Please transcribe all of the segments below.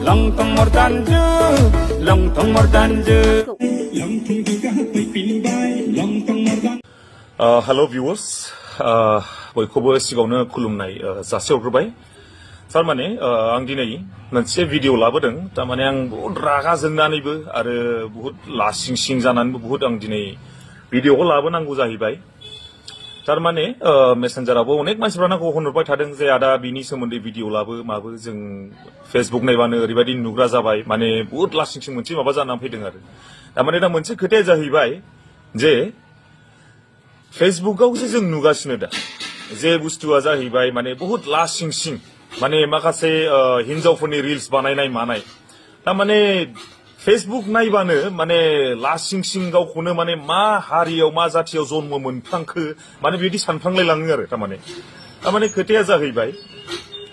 longtong mordanju, longtong mordanju. Hello viewers, बयखौबो सिगाङावनो खुलुमनाय जासे हरग्रोबाय थारमाने आं दिनै मोनसे भिडिअ लाबोदों थारमाने आं बहुत रागा जोंनानैबो आरो बहुत लासिं जानानैबो बहुत आं दिनै भिडिअखौ लाबोनांगौ जाहैबाय थारमाने मेसेन्जारावबो अनेक मानसिफ्रा नांगौ होनहरबाय थादों जे आदा बिनि सोमोन्दै भिडिअ लाबो माबो जों फेसबुक नायबानो ओरैबायदि नुग्रा जाबाय माने बहुत लासिं मोनसे माबा जानानै फैदों आरो थारमाने दा मोनसे खोथाया जाहैबाय जे फेसबुकावसो जों नुगासिनो दा जे बुस्थुआ जाहैबाय माने बहुत लासिं माने माखासे हिन्जावफोरनि रिल्स बानायनाय मानाय थारमाने फेसबुक नायबानो माने लासिं गावखौनो माने मा हारियाव मा जातियाव जन्म मोनफ्लांखो माने बिदि सानफ्लांलायलाङो आरो थारमाने खोथाया जाहैबाय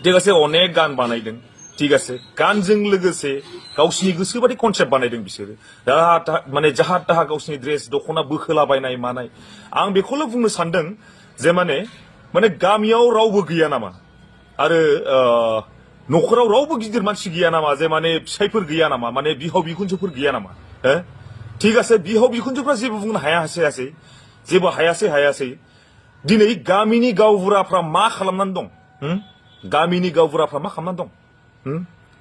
ठीक आसे अनेक गान बानायदों ठीक आसे गानजों लोगोसे गावसिनि गोसोबादि कनसेप्ट बानायदों बिसोरो माने जाहा ताहा गावसिनि ड्रेस दखना बोखोलाबायनाय मानाय आं बेखौल' बुंनो सानदों जे माने गामियाव रावबो गैया नामा आरो न'खराव रावबो गिदिर मानसि गैया नामा जे माने फिसायफोर गैया नामा माने बिहाव बिखुनजोफोर गैया नामा ठीक आसे बिहाव बिखुनजोफ्रा जेबो बुंनो हायासै जेबो हायासै दिनै गामिनि गावबुराफ्रा मा खालामनानै दं गामिनि गावबुराफ्रा मा खालामनानै दं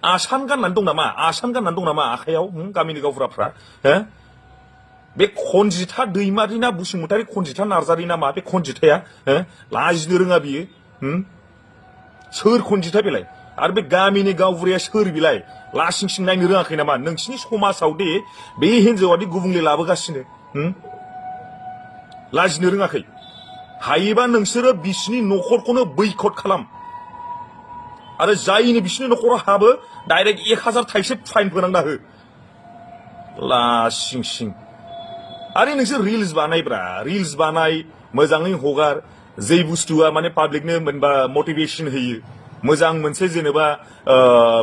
आसान गाननानै दं नामा आखायाव गामिनि गावबुराफ्रा बे खनजिथा दैमारि ना बसुमतारी खनजिथा नार्जारी ना मा बे खनजिथाया लाजिनो रोङा बियो सोर खनजिथा बेलाय आरो बे गामिनि गावबुराया सोर बिलाय लासिं नायनो रोङाखै नामा नोंसिनि समाजाव दे बे हिनजावादि गुबुंले लाबोगासिनो लाजिनो रोङाखै हायोबा नोंसोरो बिसिनि न'खरखौनो बैकट खालाम आरो जायनि बिसिनि न'खराव हाबो डाइरेक्ट 1000 थाइसे फाइन फोनांना हो लासिं आरो नोंसोर रिल्स बानाय मोजाङै हगार जे बुस्थुआ माने पाब्लिकनो मोनबा मटिभेशन होयो मोजां मोनसे जेनेबा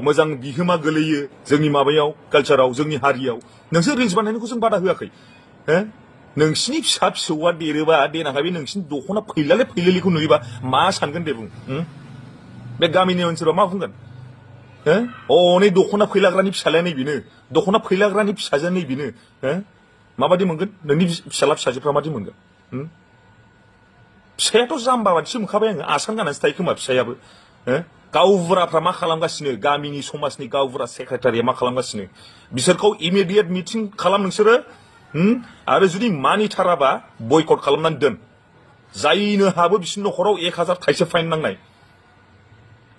मोजां बिहोमा गोलैयो जोंनि माबायाव कालचाराव जोंनि हारियाव नोंसोर रिल्स बानायनायखौ जों बादा होआखै नोंसिनि फिसा-फिसौआ देरोबा देनांहाय बे नोंसिनि दखना फैलालिखौ नुयोबा मा सानगोन दे बुं बे गामिनि ओनसोलाव मा बुंगोन नै दखना फैलाग्रानि फिसालाया नै बेनो दखना फैलाग्रानि फिसाजोआ नै बेनो माबादि मोनगोन नोंनि फिसाला फिसाजोफ्रा मादि मोनगोन फिसायाथ' जाम्बा बादिसो मोनखाबाय आङो आसान गाननानैसो थायो खोमा फिसायाबो गावबुराफ्रा मा खालामगासिनो गामिनि समाजनि गावबुरा सेक्रेटारिया मा खालामगासिनो बिसोरखौ इमिडियेट मिटिं खालाम नोंसोरो आरो जुदि मानिथाराबा बयकट खालामनानै दोन जायनो हाबो बिसिनि न'खराव 1000 थाइसे फाइन नांनाय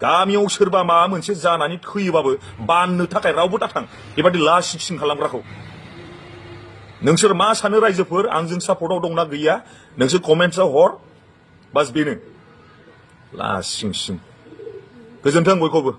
गामियाव सोरबा माबा मोनसे जानानै थैयोबाबो बाननो थाखाय रावबो दाथां बेबादि लासिं खालामग्राखौ नोंसोर मा सानो रायजोफोर आंजों सापर्टआव दंना गैया नोंसोर कमेन्ट्सआव हर बास बेनो लासिं गोजोन्थों बयखौबो